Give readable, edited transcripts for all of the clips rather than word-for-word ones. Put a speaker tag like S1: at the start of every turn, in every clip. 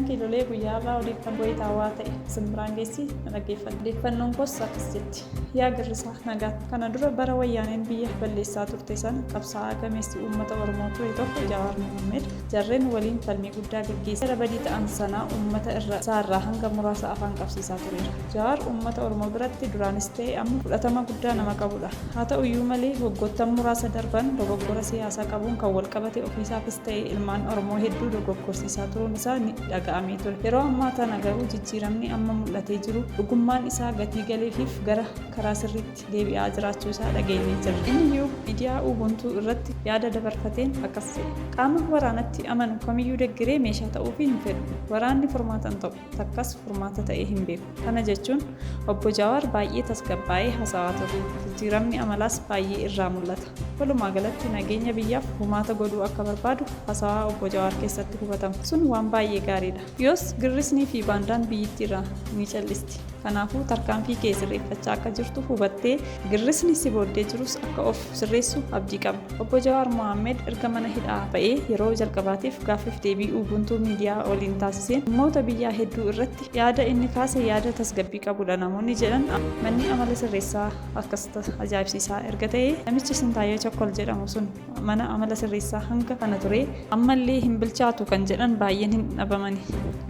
S1: Kiilolee guyyaa har'aa odeeffannoo wayitaawaa ta'e isin biraan geessi na dhaggeeffadha. Odeeffannoon koos akkas jetti. Yaa girrisaa nagaatti. Kana dura bara wayyaaneen biyya balleessaa turte sana qabsaa'aa gameessi uummata Oromoo ture tokko Jawaar Mohammed jarreen waliin falmii guddaa gaggeessee jara badii ta'an sanaa uummata irra isaarraa hanga muraasa afaan qabsiisaa tureera. Jawaar uummata Oromoo biratti duraanis ta'e amma fudhatama guddaa nama qabudha. Haa ta'uyyuu malee waggoottan muraasa darban dogoggora siyaasaa qabuun kan walqabate ofiisaafis ta'e ilmaan Oromoo hedduu dogoggorsiisaa turuun isaa ni dhaga'amee ture. Yeroo ammaa tana garuu jijjiiramni amma mul'atee jiru dhugummaan isaa gatii galeefiif gara karaa sirriitti deebi'aa jiraachuu isaa dhageenyee jirra. Inniyyuu miidiyaa Ubuntu irratti yaada dabarfateen akkas jedhe. Qaama waraanatti amanu kamiyyuu deggeree meeshaa ta'uufii hin fedhu. Waraanni furmaata hin ta'u. Takkas furmaata ta'ee hin beeku. Kana jechuun Obbo Jawaar baay'ee tasgabbaa'ee haasawaa ture. Jijjiiramni amalaas baay'ee irraa mul'ata. Walumaa galatti nageenya biyyaaf gumaata godhuu akka barbaadu hasawaa Obbo Jawaar keessatti hubatama. Sun waan baay'ee gaariidha. Yoos girrisnii fi baandaan biyyittiirraa ni cal'isti. Kanaafuu tarkaanfii kee sirreeffachaa akka jirtu hubattee girrisni si booddee jirus akka of sirreessu abdii qabna. Obbo Jawaar Mohaammed erga mana hidhaa ba'ee yeroo jalqabaatiif gaaffiif deebii Ubuntu Media waliin taasiseen dhimmoota biyyaa hedduu irratti yaada inni kaase yaada tasgabbii qabudha namoonni jedhan manni amala sirreessaa akkas ajaa'ibsiisaa erga ta'ee namichi Sintaayyoo Chokkol jedhamu sun mana amala sirreessaa hanga kana turee ammallee hin bilchaatu kan jedhan baay'een hin dhabamani.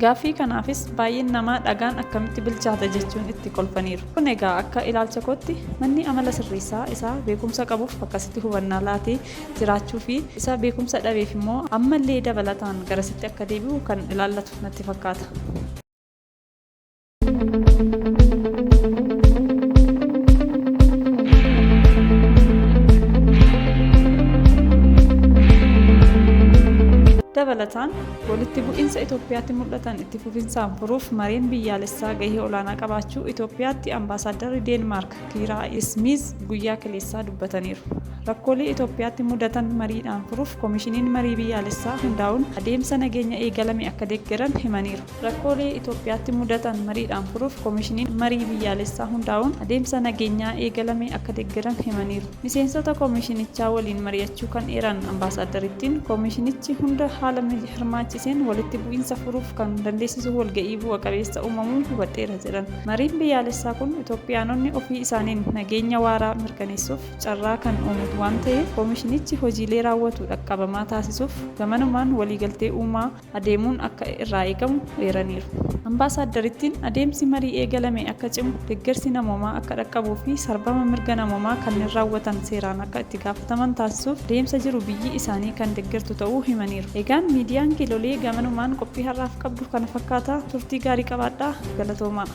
S1: Gaaffii kanaafis baay'een namaa dhagaan akkamitti bilchaata jechuun itti kolfaniiru. Kun egaa akka ilaalcha kootti manni amala sirreessaa isaa beekumsa qabuuf akkasitti hubannaa laatee jiraachuu fi isa beekumsa dhabeef immoo ammallee dabalataan garasitti akka deebi'u kan ilaallatu natti fakkaata. Dabalataan, walitti bu'insa Itoophiyaatti mul'atan itti fufinsaan furuuf mareen biyyaalessaa gahee olaanaa qabaachuu Itoophiyaatti Ambaasaaddarri Deenmaark Kiiraa Ismiiz guyyaa kaleessaa dubbataniiru. Rakkoolee Itoophiyaatti mudatan mariidhaan furuuf Komishiniin Marii Biyyaalessaa hundaa'uun adeemsa nageenya eegalame akka deggeran himaniiru. Rakkoolee Itoophiyaatti mudatan mariidhaan furuuf Komishiniin Marii Biyyaalessaa hundaa'uun adeemsa nageenyaa eegalame akka deggeran himaniiru. Miseensota komishinichaa waliin mari'achuu kan eeran Ambaasaaddarittiin, komishinichi hunda haala hirmaachiseen walitti bu'iinsa furuuf kan dandeessisu walga'ii bu'a qabeessa uumamuu hubadheera jedhan. Mariin biyyaalessaa kun Itoophiyaanonni ofii isaaniin nageenya waaraa mirkaneessuuf carraa kan uumu waan ta'eef komishinichi hojiilee raawwatu dhaqqabamaa taasisuuf gamanumaan waliigaltee uumaa adeemuun akka irraa eegamu eeraniiru. Ambaasaaddarittiin adeemsi marii eegalame akka cimu, deggersi namoomaa akka dhaqqabuu fi sarbama mirga namoomaa kanneen raawwatan seeraan akka itti gaafataman taasisuuf adeemsa jiru biyyi isaanii kan deggertu ta'uu himaniiru. Egaan miidiyaan Kiilolee gamanumaan qophii har'aaf qabdu kana fakkaata. Turtii gaarii qabaadhaa. Galatoomaa.